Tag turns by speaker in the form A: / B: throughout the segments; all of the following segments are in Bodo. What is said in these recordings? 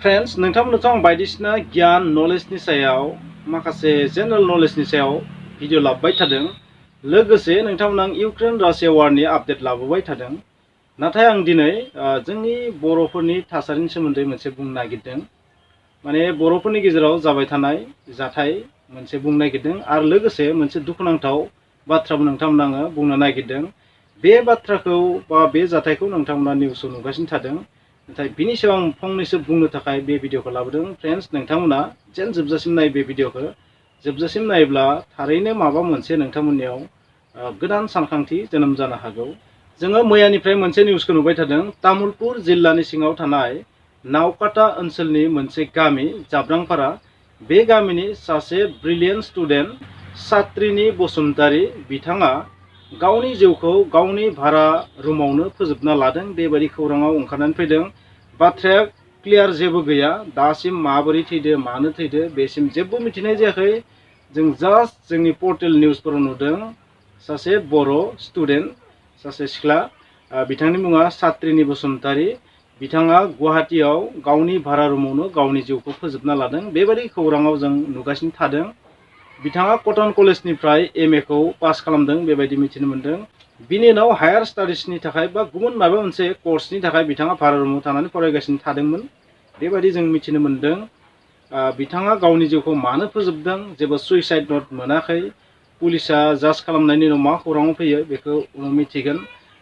A: फ्रेंड्स नोंथांमोननोथ' आं बायदिसिना गियान नलेजनि सायाव माखासे जेनेरेल नलेजनि सायाव भिडिअ लाबोबाय थादों। लोगोसे नोंथांमोन आं इउक्रेन रासिया वारनि आपडेट लाबोबाय थादों। नाथाय आं दिनै जोंनि बर'फोरनि थासारिनि सोमोन्दै मोनसे बुंनो नागिरदों। माने बर'फोरनि गेजेराव जाबाय थानाय जाथाय मोनसे बुंनो नागिरदों आरो लोगोसे मोनसे दुखुनांथाव बाथ्राबो नोंथांमोन आङो बुंनो नागिरदों। बे बाथ्राखौ बा बे जाथायखौ नोंथांमोना निउसाव नुगासिनो थादों। नाथाय बिनि सायाव आं फंनैसो बुंनो थाखाय बे भिडिअखौ लाबोदों। फ्रेंड्स नोंथांमोना जेन जोबजासिम नाय बे भिडिअखौ। जोबजासिम नायोब्ला थारैनो माबा मोनसे नोंथांमोननियाव गोदान सानखांथि जोनोम जानो हागौ। जोङो मैयानिफ्राय मोनसे निउसखौ नुबाय थादों। तामुलपुर जिल्लानि सिङाव थानाय नावकाटा ओनसोलनि मोनसे गामि जाब्रांपारा, बे गामिनि सासे ब्रिलियेन्ट स्टुडेन्ट सात्रिनि बसुमतारी बिथाङा गावनि जिउखौ गावनि भारा रुमावनो फोजोबना लादों। बेबायदि खौराङाव ओंखारनानै फैदों। बाथ्राया क्लियार जेबो गैया। दासिम माबोरै थैदो मानो थैदो बेसिम जेबो मिथिनाय जायाखै। जों जास्ट जोंनि पर्टेल निउसफोराव नुदों सासे बर' स्टुडेन्ट, सासे सिख्ला, बिथांनि मुङा सात्रिनि बसुमतारी। बिथाङा गुवाहाटीआव गावनि भारा रुमावनो गावनि जिउखौ फोजोबना लादों। बेबायदि खौराङाव जों नुगासिनो थादों। बिथाङा कटन कलेजनिफ्राय MA खौ पास खालामदों बेबायदि मिथिनो मोन्दों। बिनि उनाव हायार स्टाडिसनि थाखाय बा गुबुन माबा मोनसे कर्सनि थाखाय बिथाङा भारा रुमाव थानानै फरायगासिनो थादोंमोन। बेबायदि जों मिथिनो मोन्दों। बिथाङा गावनि जिउखौ मानो फोजोबदों जेबो सुइसाइड नट मोनाखै। पुलिसा जाज खालामनायनि उनाव मा खौराङाव फैयो बेखौ उनाव मिथिगोन।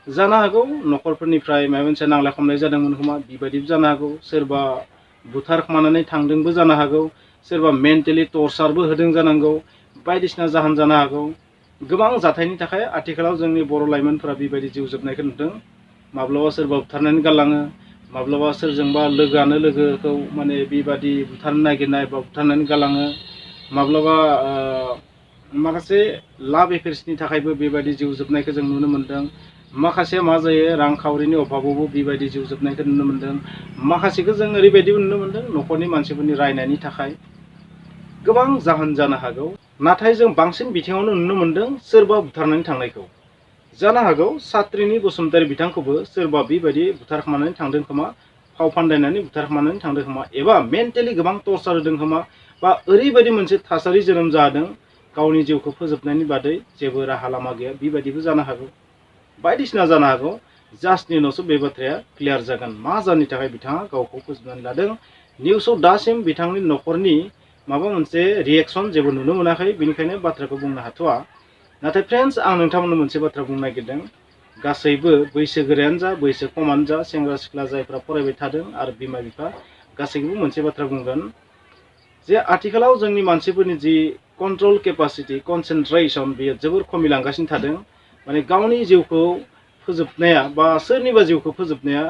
A: जानो हागौ न'खरफोरनिफ्राय माबा मोनसे नांलाय खमलाय जादोंमोन खोमा, बेबायदिबो जानो हागौ। सोरबा बुथारखोमानानै थांदोंबो जानो हागौ। सोरबा मेन्टेलि टर्चारबो होदों जानांगौ। बायदिसिना जाहोन जानो हागौ। गोबां जाथायनि थाखाय आथिखालाव जोंनि बर' लाइमोनफोरा बेबायदि जिउ जोबनायखौ नुदों। माब्लाबा सोरबा बुथारनानै गालाङो, माब्लाबा सोरजोंबा लोगोआनो लोगोखौ माने बेबादि बुथारनो नागिरनाय बा बुथारनानै गालाङो। माब्लाबा माखासे लाभ एफेयार्सनि थाखायबो बेबायदि जिउ जोबनायखौ जों नुनो मोन्दों। माखासे मा जायो रांखावरिनि अभाबावबो बेबायदि जिउ जोबनायखौ नुनो मोन्दों। माखासेखौ जों ओरैबायदिबो नुनो मोन्दों न'खरनि मानसिफोरनि रायनायनि थाखाय। गोबां जाहोन जानो हागौ। नाथाय जों बांसिन बिथिङावनो नुनो मोन्दों सोरबा बुथारनानै थांनायखौ। जानो हागौ सात्रिनि बसुमतारी बिथांखौबो सोरबा बेबायदि बुथारखोमानानै थांदों खोमा, फाव फान्दायनानै बुथारखोमानानै थांदों खोमा, एबा मेन्टेलि गोबां टर्चार होदों खोमा, बा ओरैबायदि मोनसे थासारि जोनोम जादों गावनि जिउखौ फोजोबनायनि बादै जेबो राहा लामा गैया, बेबायदिबो जानो हागौ। बायदिसिना जानो हागौ। जाजनि उनावसो बे बाथ्राया क्लियार जागोन मा जाहोननि थाखाय बिथाङा गावखौ फोजोबनानै लादों। निउसाव दासिम बिथांनि न'खरनि माबा मोनसे रिएक्सन जेबो नुनो मोनाखै, बेनिखायनो बाथ्राखौ बुंनो हाथ'वा। नाथाय फ्रेन्ड्स आं नोंथांमोननो मोनसे बाथ्रा बुंनो नागिरदों। गासैबो बैसोगोरायानो जा बैसो खमानो जा, सेंग्रा सिख्ला जायफ्रा फरायबाय थादों आरो बिमा बिफा गासैखौबो मोनसे बाथ्रा बुंगोन जे आथिखालाव जोंनि मानसिफोरनि जि कन्ट्रल केपासिटि, कनसेन्ट्रेसन बेयो जोबोर खमिलांगासिनो थादों। माने गावनि जिउखौ फोजोबनाया बा सोरनिबा जिउखौ फोजोबनाया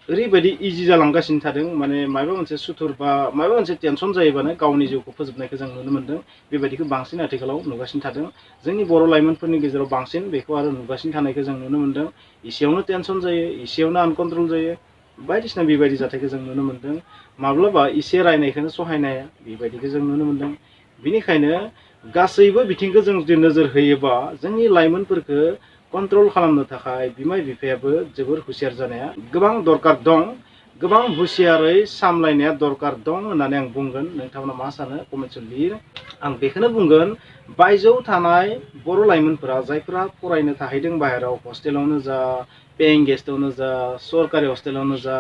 A: ओरैबायदि इजि जालांगासिनो थादों। माने माबा मोनसे सुथुर बा माबा मोनसे टेनसन जायोबानो गावनि जिउखौ फोजोबनायखौ जों नुनो मोन्दों। बेबायदिखौ बांसिन आथिखालाव नुगासिनो थादों। जोंनि बर' लाइमोनफोरनि गेजेराव बांसिन बेखौ आरो नुगासिनो थानायखौ जों नुनो मोन्दों। एसेयावनो टेनसन जायो, एसेयावनो आनकन्ट्रल जायो, बायदिसिना बेबायदि जाथायखौ जों नुनो मोन्दों। माब्लाबा एसे रायनायखौनो सहायनो हाया, बेबायदिखौ जों नुनो मोन्दों। बेनिखायनो गासैबो बिथिंखौ जों जुदि नोजोर होयोबा जोंनि लाइमोनफोरखौ कन्ट्रल खालामनो थाखाय बिमा बिफायाबो जोबोर हुसियार जानाया गोबां दरकार दं। गोबां हुसियारै सामलायनाया दरकार दं होननानै आं बुंगोन। नोंथांमोना मा सानो कमेन्टआव लिर। आं बेखौनो बुंगोन बायजोआव थानाय बर' लाइमोनफोरा जायफोरा फरायनो थाहैदों बाहेराव, हस्टेलावनो जा, पेयिं गेस्टआवनो जा, सरकारि हस्टेलावनो जा,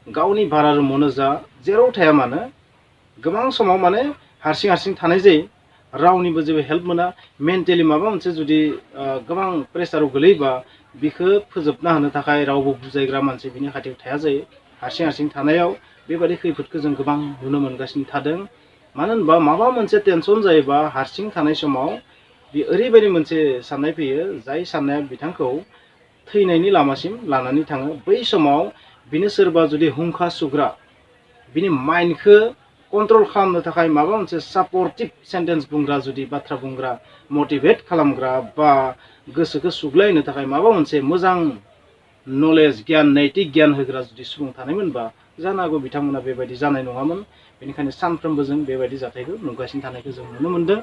A: गावनि भारा रुमावनो जा, जेराव थाया मानो गोबां समाव माने हारसिं हारसिं थानाय जायो। रावनिबो जेबो हेल्प मोना। मेन्टेलि माबा मोनसे जुदि गोबां प्रेसाराव गोलैयोबा बिखौ फोजोबना होनो थाखाय रावबो बुजायग्रा मानसि बिनि खाथियाव थाया जायो। हारसिं हारसिं थानायाव बेबायदि खैफोदखौ जों गोबां नुनो मोनगासिनो थादों। मानो होनबा माबा मोनसे टेनसन जायोबा हारसिं थानाय समाव बे ओरैबायदि मोनसे साननाय फैयो जाय साननाया बिथांखौ थैनायनि लामासिम लानानै थाङो। बै समाव बिनो सोरबा जुदि हुंखा सुग्रा, बिनि माइन्डखौ कन्ट्रल खालामनो थाखाय माबा मोनसे सापर्टिभ सेन्टेन्स बुंग्रा, जुदि बाथ्रा बुंग्रा, मटिभेट खालामग्रा बा गोसोखौ सुग्लायनो थाखाय माबा मोनसे मोजां नलेज गियान, नैतिक गियान होग्रा जुदि सुबुं थानायमोनबा जानो हागौ बिथांमोना बेबायदि जानाय नङामोन। बेनिखायनो सानफ्रोमबो जों बेबायदि जाथायखौ नुगासिनो थानायखौ जों नुनो मोन्दों।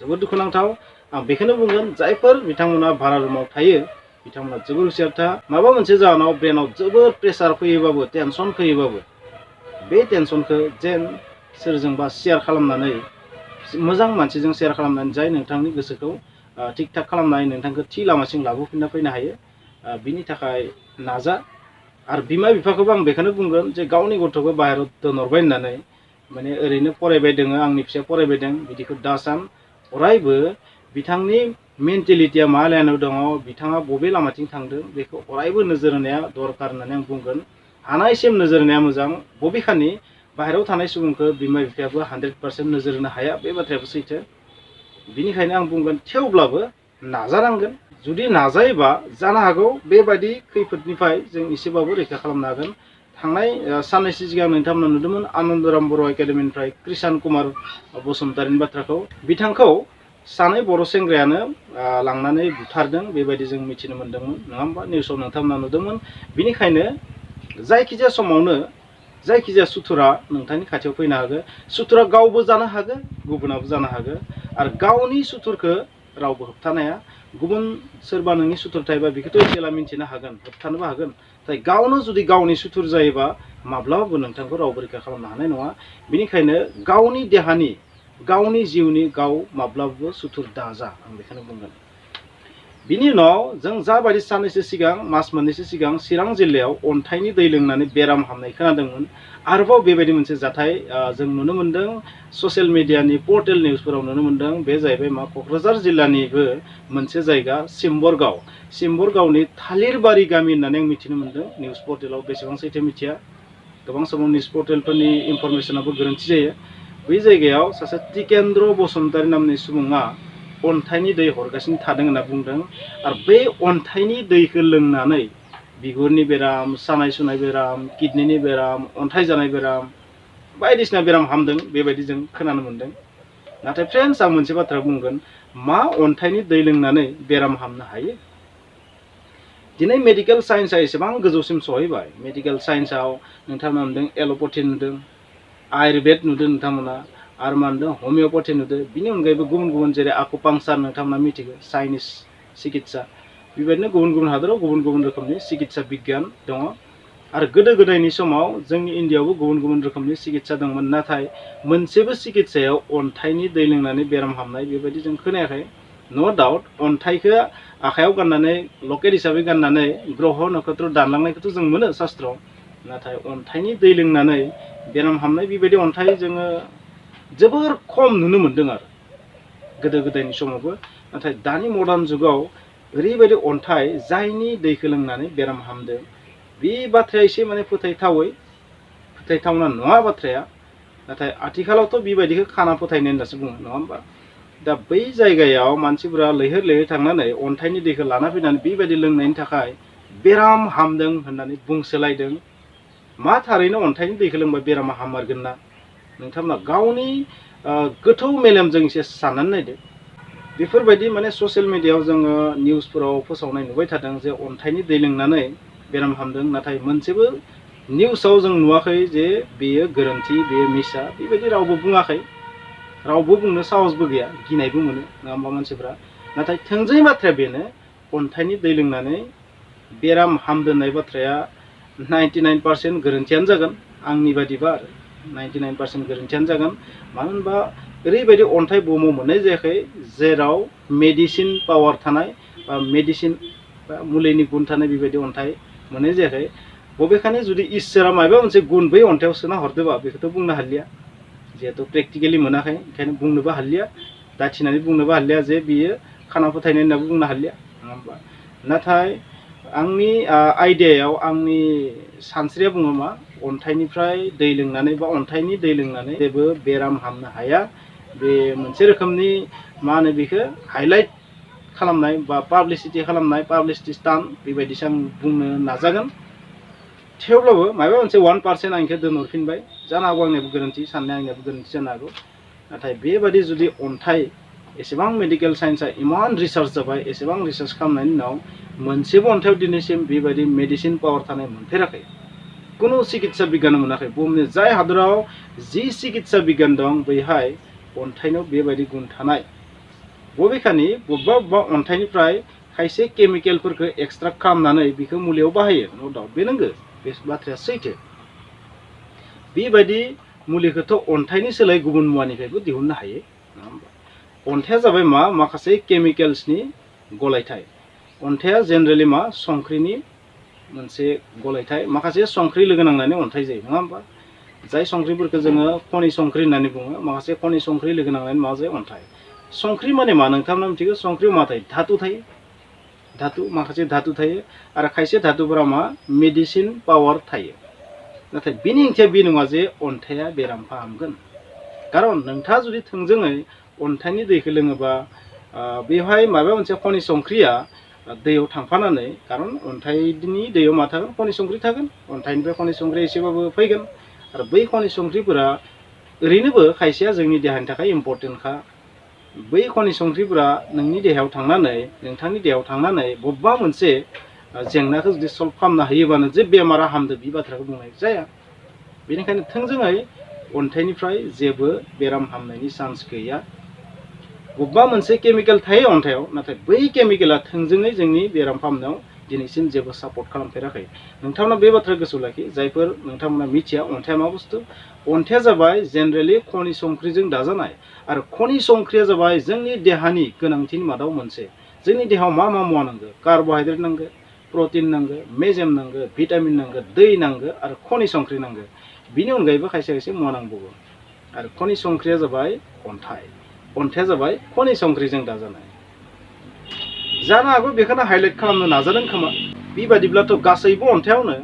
A: जोबोद दुखुनांथाव। आं बेखौनो बुंगोन जायफोर बिथांमोना भारा रुमाव थायो बिथांमोना जोबोर हुसियार था। माबा मोनसे जाहोनाव ब्रेनाव जोबोद प्रेसार फैयोबाबो, टेनसन फैयोबाबो बे टेनसनखौ जेन सोरजोंबा शेयार खालामनानै मोजां मानसिजों शेयार खालामनानै जाय नोंथांनि गोसोखौ थिक थाक खालामनानै नोंथांखौ थि लामासिम लाबोफिनना फैनो हायो बिनि थाखाय नाजा। आरो बिमा बिफाखौबो आं बेखौनो बुंगोन जे गावनि गथ'खौ बाहेरायाव दोनहरबाय होननानै माने ओरैनो फरायबाय दङ आंनि फिसाया फरायबाय दं बिदिखौ दासान। अरायबो बिथांनि मेन्टेलिटिया मा लाइनाव दङ बिथाङा बबे लामाथिं थांदों बेखौ अरायबो नोजोर होनाया दरकार होननानै आं बुंगोन। हानायसिम नोजोर होनाया मोजां। बबेखानि बाहेरायाव थानाय सुबुंखौ बिमा बिफायाबो 100% नोजोर होनो हाया बे बाथ्रायाबो सैथो। बिनिखायनो आं बुंगोन थेवब्लाबो नाजानांगोन। जुदि नाजायोबा जानो हागौ बेबायदि खैफोदनिफ्राय जों एसेबाबो रैखा खालामनो हागोन। थांनाय साननैसो सिगां नोंथांमोना नुदोंमोन आनन्दराम बर' एकाडेमिनिफ्राय कृष्ण कुमार बसुमतारीनि बाथ्राखौ। बिथांखौ सानै बर' सेंग्रायानो लांनानै बुथारदों बेबायदि जों मिथिनो मोन्दोंमोन नङा होमबा निउसाव नोंथांमोना नुदोंमोन। बिनिखायनो जायखिजाया समावनो जायखिजाया सुथुरा नोंथांनि खाथियाव फैनो हागौ। सुथुरा गावबो जानो हागौ गुबुनाबो जानो हागौ। आरो गावनि सुथुरखौ रावबो होबथानो हाया। गुबुन सोरबा नोंनि सुथुर थायोबा बेखौथ' जेला मिन्थिनो हागोन होबथानोबो हागोन। नाथाय गावनो जुदि गावनि सुथुर जायोबा माब्लाबाबो नोंथांखौ रावबो रैखा खालामनो हानाय नङा। बिनिखायनो गावनि देहानि गावनि जिउनि गाव माब्लाबाबो सुथुर दाजा आं बेखौनो बुंगोन। बिनि उनाव जों जाबायदि साननैसो सिगां मास मोननैसो सिगां चिरां जिल्लायाव अन्थाइनि दै लोंनानै बेराम हामनाय खोनादोंमोन। आरोबाव बेबायदि मोनसे जाथाय जों नुनो मोन्दों ससियेल मिडियानि पर्टेल निउसफोराव नुनो मोन्दों। बे जाहैबाय मा क'क्राझार जिल्लानिबो मोनसे जायगा सिम्बरगावनि थालिरबारि गामि होननानै आं मिथिनो मोन्दों। निउस पर्टेलाव बेसेबां सैथो मिथिया। गोबां समाव निउस पर्टेलफोरनि इनफरमेसनाबो गोरोन्थि जायो। बै जायगायाव सासे टिकेन्द्र बसुमतारी नामनि सुबुङा अन्थाइनि दै हरगासिनो थादों होनना बुंदों। आरो बे अन्थाइनि दैखौ लोंनानै बिगुरनि बेराम, सानाय सुनाय बेराम, किडनिनि बेराम, अन्थाइ जानाय बेराम बायदिसिना बेराम हामदों बेबायदि जों खोनानो मोन्दों। नाथाय फ्रेन्ड्स आं मोनसे बाथ्रा बुंगोन, मा अन्थाइनि दै लोंनानै बेराम हामनो हायो? दिनै मेडिकेल साइन्सआ एसेबां गोजौसिम सहैबाय। मेडिकेल साइन्सआव नोंथांमोना नुदों एल'पेथि नुदों, आयुर्वेद नुदों नोंथांमोना, आरो मा नुदों हमिअपेथि नुदों। बिनि अनगायैबो गुबुन गुबुन जेरै आकुपांसार नोंथांमोना मिथिगौ चाइनिस सिकित्सा। बेबायदिनो गुबुन गुबुन हादराव गुबुन गुबुन रोखोमनि सिकित्सा बिगियान दङ। आरो गोदो गोदायनि समाव जोंनि इण्डियायावबो गुबुन गुबुन रोखोमनि सिकित्सा दंमोन। नाथाय मोनसेबो सिकित्सायाव अन्थाइनि दै लोंनानै बेराम हामनाय बेबायदि जों खोनायाखै। न' डाउट अन्थाइखौ आखायाव गाननानै लकेट हिसाबै गाननानै ग्रह नक्षत्र दानलांनायखौथ' जों मोनो शास्त्रआव। नाथाय अन्थाइनि दै लोंनानै बेराम हामनाय बेबायदि अन्थाइ जोङो जोबोर खम नुनो मोन्दों आरो गोदो गोदायनि समावबो। नाथाय दानि मडार्न जुगाव ओरैबायदि अन्थाइ जायनि दैखौ लोंनानै बेराम हामदों बे बाथ्राया एसे माने फोथायथावना नङा बाथ्राया। नाथाय आथिखालावथ' बेबायदिखौ खाना फोथायनाय होननासो बुङो नङा होमबा। दा बै जायगायाव मानसिफोरा लैहोर लैहोर थांनानै अन्थाइनि दैखौ लाना फैनानै बेबायदि लोंनायनि थाखाय बेराम हामदों होननानै बुंसोलायदों। मा थारैनो अन्थाइनि दैखौ लोंबा बेरामा हामारगोन ना? नोंथांमोना गावनि गोथौ मेलेमजों एसे साननानै नायदो। बेफोरबायदि माने ससियेल मिडियायाव जोङो निउसफोराव फोसावनाय नुबाय थादों जे अन्थाइनि दै लोंनानै बेराम हामदों। नाथाय मोनसेबो निउसाव जों नुवाखै जे बेयो गोरोन्थि, बेयो मिसा, बेबायदि रावबो बुङाखै। रावबो बुंनो साहसबो गैया, गिनायबो मोनो नङा होमबा मानसिफ्रा। नाथाय थोंजोङै बाथ्राया बेनो अन्थाइनि दै लोंनानै बेराम हामदों होननाय बाथ्राया 99% गोरोन्थियानो जागोन आंनि बादिबा आरो 99% गोरोन्थियानो जागोन। मानो होनबा ओरैबायदि अन्थाइ बुहुमाव मोननाय जायाखै जेराव मेडिसिन पावार थानाय बा मेडिसिन बा मुलिनि गुन थानाय बेबायदि अन्थाइ मोननाय जायाखै। बबेखानि जुदि इसोरा माबा मोनसे गुन बै अन्थाइयाव सोना हरदोंबा बेखौथ' बुंनो हालिया। जिहेतु प्रेक्टिकेलि मोनाखै ओंखायनो बुंनोबो हालिया, दाथिनानै बुंनोबो हालिया जे बियो खाना फोथायनाय होननाबो बुंनो हालिया नङा होमबा। नाथाय आंनि आइडियायाव आंनि सानस्रिया बुङो मा अन्थाइनिफ्राय दै लोंनानै बा अन्थाइनि दै लोंनानै जेबो बेराम हामनो हाया। बे मोनसे रोखोमनि मा होनो बेखौ हाइलाइट खालामनाय बा पाब्लिसिटि खालामनाय, पाब्लिसिटि स्टान्ट बेबायदिसो आं बुंनो नाजागोन। थेवब्लाबो माबा मोनसे 1% आं बेखौ दोनहरफिनबाय। जानो हागौ आंनियाबो गोरोन्थि, साननाया आंनियाबो गोरोन्थि जानो हागौ। नाथाय बेबादि जुदि अन्थाइ एसेबां मेडिकेल साइन्सआ इमान रिसार्च जाबाय, एसेबां रिसार्च खालामनायनि उनाव मोनसेबो अन्थाइयाव दिनैसिम बेबायदि मेडिसिन पावार थानाय मोनफेराखै। कुनु चिकित्सा बिगियान मोनाखै। बुहुमनि जाय हादराव जि चिकित्सा बिगियान दं बैहाय अन्थाइनाव बेबायदि गुन थानाय। बबेखानि बबेबा अन्थाइनिफ्राय खायसे केमिकेलफोरखौ एक्सट्राक्ट खालामनानै बेखौ मुलियाव बाहायो न' डाउट, बे नंगौ, बे बाथ्राया सैथो। बेबायदि मुलिखौथ' अन्थाइनि सोलाय गुबुन मुवानिफ्रायबो दिहुननो हायो नङा होमबा अन्थाइया जाबाय मा माखासे केमिकेल्सनि गलायथाय अन्थाइया जेनेरेलि मा संख्रिनि मोनसे गलायथाय माखासे संख्रि लोगो नांनानै अन्थाइ जायो नङा होमबा जाय संख्रिफोरखौ जोङो खनि संख्रि होननानै बुङो माखासे खनि संख्रि लोगो नांनानै मा जायो अन्थाइ संख्रि माने मा नोंथांमोना मिथिगौ संख्रियाव मा थायो धातु थायो धातु माखासे धातु थायो आरो खायसे धातुफोरा मा मेडिसिन पावार थायो नाथाय बेनि ओंथिया बे नङा जे अन्थाइया बेराम फाहामगोन खारन नोंथाङा जुदि थोंजोङै अन्थाइनि दैखौ लोङोबा बेवहाय माबा मोनसे खनि संख्रिया दैयाव थांफानानै खारन अन्थाइनि दैयाव मा थागोन खनि संख्रि थागोन अन्थाइनिफ्राय खनि संख्रि एसेबाबो फैगोन आरो बै खनि संख्रिफोरा ओरैनोबो खायसेया जोंनि देहानि थाखाय इम्परटेन्टखा बै खनि संख्रिफोरा नोंनि देहायाव थांनानै नोंथांनि देहायाव थांनानै बबेबा मोनसे जेंनाखौ जुदि सल्भ खालामना होयोबानो जे बेमारा हामदो बे बाथ्राखौ बुंनाय जाया बेनिखायनो थोंजोङै अन्थाइनिफ्राय जेबो बेराम हामनायनि चान्स गैया बबेबा मोनसे केमिकेल थायो अन्थाइयाव नाथाय बै केमिकेला थोंजोङै जोंनि बेराम फाहामनायाव दिनैसिम जेबो सापर्ट खालामफेराखै नोंथांमोना बे बाथ्रा गोसोआव लाखि जायफोर नोंथांमोना मिथिया अन्थाइया मा बुस्थु अन्थाइया जाबाय जेनेरेलि खनि संख्रिजों दाजानाय आरो खनि संख्रिया जाबाय जोंनि देहानि गोनांथिनि मादाव मोनसे जोंनि देहायाव मा मा मुवा नांगौ कार्बहाइड्रेट नांगौ प्रटिन नांगो मेजेम नांगो भिटामिन नांगो दै नांगो आरो खनि संख्रि नांगो बिनि अनगायैबो खायसे खायसे मुवा नांबावगौ आरो खनि संख्रिया जाबाय अन्थाइया जाबाय खनि संख्रिजों दाजानाय जानो हागौ बेखौनो हाइलाइट खालामनो नाजादों खोमा बेबादिब्लाथ' गासैबो अन्थाइयावनो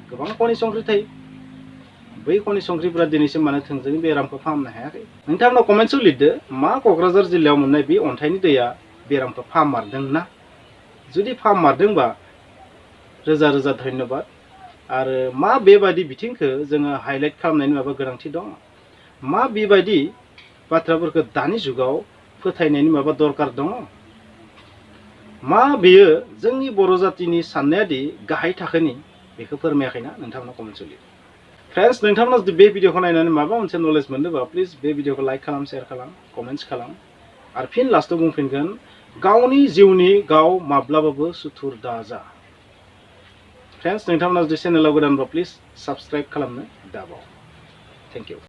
A: गोबां खनि संख्रि थायो बै खनि संख्रिफोरा दिनैसिम मानो थोंजोङै बेरामखौ फाहामनो हायाखै नोंथांमोना कमेन्ट्सआव लिरदो मा क'क्राझार जिल्लायाव मोननाय बे अन्थाइनि दैया बेरामखौ फाहाममारदोंना जुदि फाहाममारदोंबा रोजा रोजा धन्यबाद आरो मा बेबायदि बिथिंखौ जोङो हाइलाइट खालामनायनि माबा गोनांथि दं मा बेबायदि बाथ्राफोरखौ दानि जुगाव फोथायनायनि माबा दरकार दङ मा बेयो जोंनि बर' जातिनि साननायादि गाहाय थाखोनि बेखौ फोरमायाखैना नोंथांमोना कमेन्ट्सआव लिर फ्रेन्ड्स नोंथांमोना जुदि बे भिडिअखौ नायनानै माबा मोनसे नलेज मोनदोंबा प्लिज बे भिडिअखौ लाइक खालाम शेयार खालाम कमेन्ट्स खालाम आरो फिन लास्टआव बुंफिनगोन गावनि जिउनि गाव माब्लाबाबो सुथुर दाजा फ्रेन्ड्स नोंथांमोना जुदि चेनेलाव गोदानबा प्लिज साबस्क्राइब खालामनो दाबाव थेंक इउ